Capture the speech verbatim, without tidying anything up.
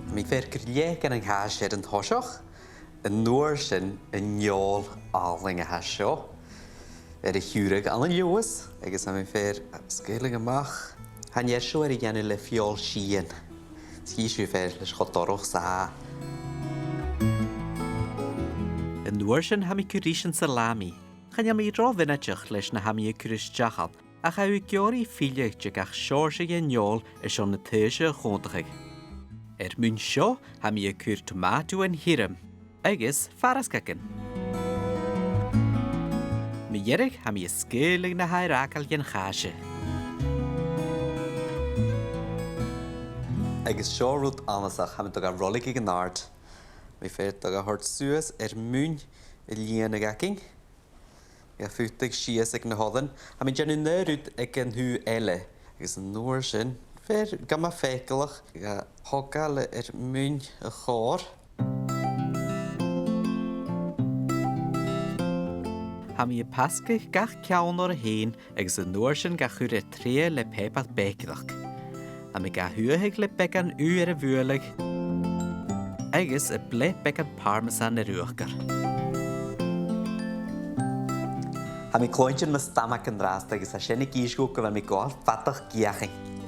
Tha mi a' faireachdainn gu leòr an càis air an toiseach, an uair sin an fheòil àlainn a tha seo air a thiormachadh ann an Leòdhas, agus tha mi a' faireachdainn sgaoileadh a-mach. Tha an fhear seo air a dhèanamh le feòil sìthean. Is chì sibh am fear leis cho dorcha 's a tha e. An uair sin tha mi a' cur ris an salami. Chan eil mi ro mhionaideach leis na tha mi a' cur a-steach ann, ach tha e ag iarraidh filleadh de gach seòrsa den fheòil airson na taoise a chòmhdachadh. Air muin seo, tha mi a' cur tomàto an tioram agus farasgagan. Mu dheireadh, tha mi a' sgaoileadh na tha air fhàgail dhen chàise. Agus seo rud annasach, tha mi a' dol ga roiligeadh gu h-àrd. Tha mi a' faireachdainn a' dol ga thoirt suas air muin an lìonadh againn. Ga phutadh sìos aig na h-oilean. Tha mi a' dèanamh an aon rud aig an taobh eile. Agus an uair sin, fear gu math faiceallach, ga thogail air muin a' chòir. Tha mi a' pasgadh gach ceann orra fhèin agus an uair sin ga chur air treidhe le pàipear bèicearachd. Tha mi ga shuathadh le beagan ugh air a bhualadh agus a' bleith beagan parmesan air uachdar. Tha mi a' cluinntinn mo stamag an-dràsta agus tha sin ag innse dhomh gu bheil mi a' gabhail fadachd dheth fhèin.